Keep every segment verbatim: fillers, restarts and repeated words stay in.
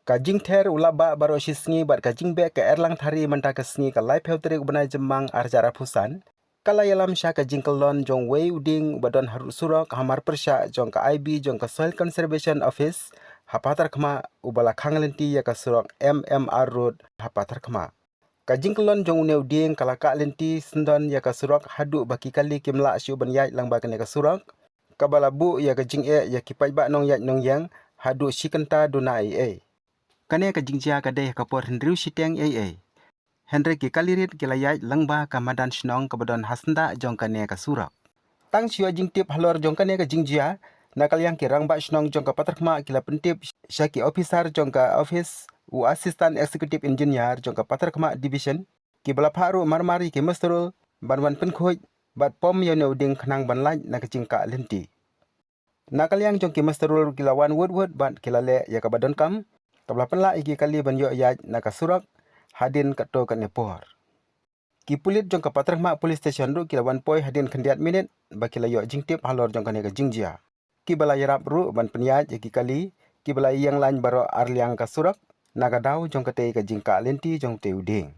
Ka jingther u la bah baroh shi sngi bad ka jingbeh ka Erlang Thari mynta ka sngi ka laiphew tarik u bnai Jymmang arhajar arphew san, ka la ïalam sha ka jingkyllon jong uwei u dieng uba don ha surok ha marpyrshah jong ka I B jong ka Soil Conservation Office ha Patharkhmah, uba la khang lynti ïa ka surok M M R Road ha Patharkhmah. Ka jingkyllon jong une u dieng ka la kah lynti syndon ïa ka surok haduh ba ki kali kim lah shuh ban ïaid lyngba kane ka surok, kaba la buh ïa ka jingeh ïa ki paidbah nongïaid nongïeng haduh shi kynta duna ei ei. Kane ka jingjia ka dei ha ka por hynriew shiteng ei ei. Hynrei ki kali rit ki la ïaid lyngba ka madan shnong kaba don ha syndah jong kane ka surok. Tang shu ïoh jingtip halor jong kane ka jingjia, na ka liang ki rangbah shnong jong ka Patharkhmah ki la pyntip sha ki ophisar jong ka ophis u Assistant Executive Engineer jong ka Patharkhmah Division, kiba la phah ruh marmar ïa ki muster roll ban wan pynkhuid bad pom ïa une u dieng khnang ban lait na ka jingkah lynti. Na ka liang jong ki muster roll ki la wan wut wut bad ki la leh ïa kaba donkam, kaba la pynlah ïa ki kali ban ïoh ïaid na ka surok hadien katto katne por. Ki pulit jong ka Patharkhmah Police Station ruh ki la wan poi hadien khyndiat minit ba ki la ïoh jingtip halor jong kane ka jingjia, kiba la ïarap ruh ban pynïaid ïa ki kali kiba la ïeng lain baroh ar liang ka surok na ka daw jong katei ka jingkah lynti jong utei u dieng.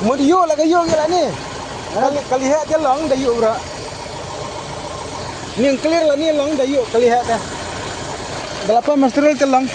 Mut ïoh la ka ïoh ngi la ni. Kali, kali heh te long da ïoh bra. Ning clear la ni long da ïoh kali heh te. Da la pa master te long.